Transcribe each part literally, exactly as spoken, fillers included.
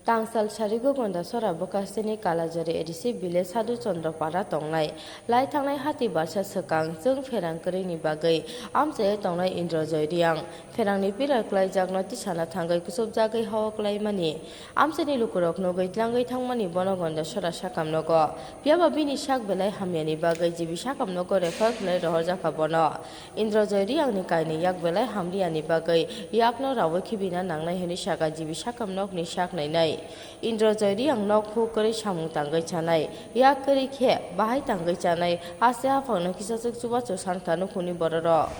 Tangsal sarigo Gondasora bwkhasteni Kalajari A D C village Sadhu Chandra para tongnai. Lai thangnai hati barsa swkang chwng pherang kwrwini bagwi amchai tongnai Indrojoy Riang. Pherangni pira kwlaijakno tisana thangwi kuchukjagwi hao kwlaimani. Amchaini lukurok nugwi tlangwi thangmani bono Gondasora sakam nogo. Phiyaba bini sak belai hamyani bagwi G B sakam nogo refer khlai rohorjakha bono. Indrojoy Riangni kainwi yak belai hamriyani bagwi yakno raui khibina nangnai hwnwi saka G B sakam nokni sak nainai. Indrojoy Riang nok huk kwrwi samung tangwi chanai, yak kwrwi khe bahai tangwi chanai, haste haphangno kisa chwk chubachu sankha nukhungni bororok.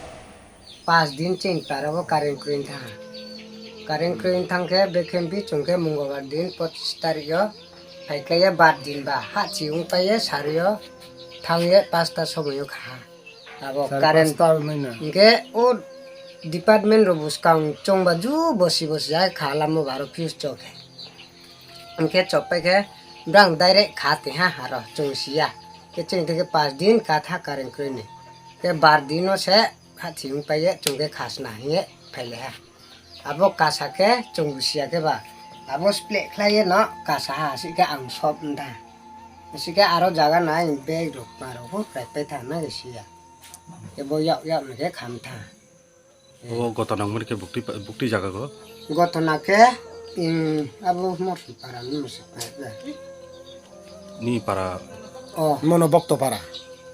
Pas din chini parao current kwrwi thang. Current kwrwi thang khe bekhe bi chwng khe Mungolbar din pochis tarikh o phai khe bar din ba ha chi wng pai ye sari o thang ye pasta somoi o kha. Abo sari current pasta bai mano. Hingke o department rok bwskang chwngba ju bosi bosi hai kha lamo baro fuse chok hai. Hingke chok pai khe brang direct kha te ha haro chwng siya. Ke chwng theke pas din ka tha current kwrwi ni. Ke bar din o se ha thiyung pai ye chwng khe khasna hiye phai le ha. Abo kasa khe chwng siya khe ba. Abo split khlai ye no kasa ha si khe ang sop wng tha. Si khe aro jaga nai bag rok ma rok ho krai pai tha na siya. Ebo yak yak ni khe kham tha. O gotona wngmani khe bukti pa-, bukti jaga go? Gotona khe, um, abo Morsing para ni Morsing para. Ni para? O. Mono Bokto para.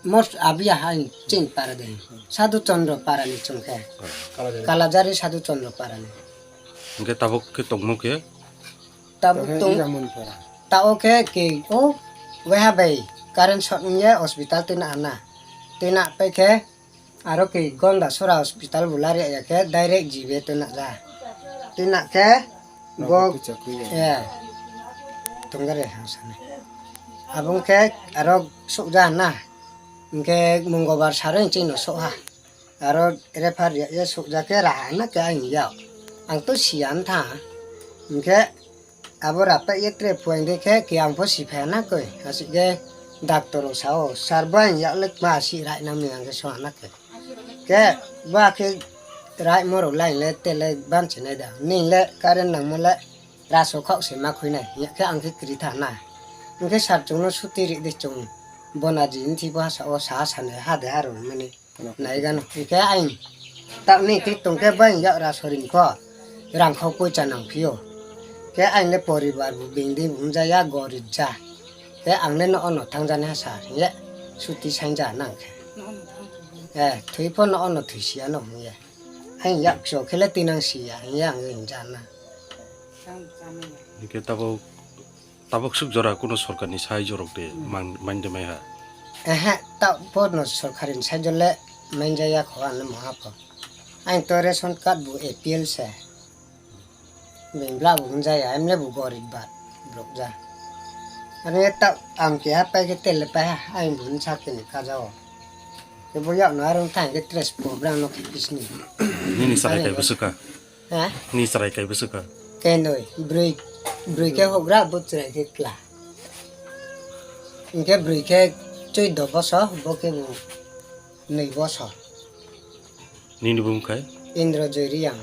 Mors abiya hai chini para de. Sadhu Chandra para ni chwng khe. Kalajari. Kalajari Sadhu Chandra para ni. Hingke tabuk khe tongmo khe? Tabuk tong. Tabuk tong. Tabuk khe ke o weha bai current shot wngya hospital twi na ana. Twi na pai khe Aro ke Gondasora hospital bo lari ya khe direct G B twi na ja. Twi na khe bo ya. Tongare hang sana. Abong khe aro sokja na. Hingke Mungolbar saro chini sokha. Aro refer ya, ya sokja khe raha na khe ang ya. Ang to siyan tha. Hingke Abo rap ta ye tre phuaing de khe ke ang pho si phai na koi. Asik khe doctor rok sao, "Sir, bo ang yak le ma si rai nang ni ang khe so na khe." Khe ba khe rai mo rok lai le te le ban si nai da. Ni le current nang mo le raso khok se ma khui nai. Ya khe ang khe kri tha na. Hingkhe sir chwng no suti ri de chwng. Bona ji nthi bo ha sa o sa sa ne ha de ha rw mani. Naigano, hingke aing takni tik tongke bai yak ra soring ko, rang khau poicha nang phio. Ke aing le poribar bo bingdi bo wngja ya gorib ja. Ke ang le no ono thangjani ha sir, ye suti saingja nang khe. Eh, thwi pho no ono thwi siya no hwng ye. Aing yak so khe le tinang siya, hwng ye ang wng ja na. Hingke tabuk Tabuk swk jora kuno sorkarni sahajorok de man-, mande maiha? Ehe, ta bono sorkarini sahajole manjaya kho ano maha pho. Aing to ration card bo A P L se. Beng bla bo hunjaya, emle bo gorib ba blok ja. Ano ta ang keha pai khe tele pai ha, aing bo hunsa khe ni kajao. Kebo yak no arong thang khe tres program no khe pisni. Nini sarai kai bwswk kha? Ha? Ni chwrai kai bwswk kha? Kenoi, brwi, brwi khe hokra, bo chwrai khe kla. Hingkhe brwi khe chwdw bosor, bo khe bo nwi bosor. Nini bumung khai? Indrojoy Riyang.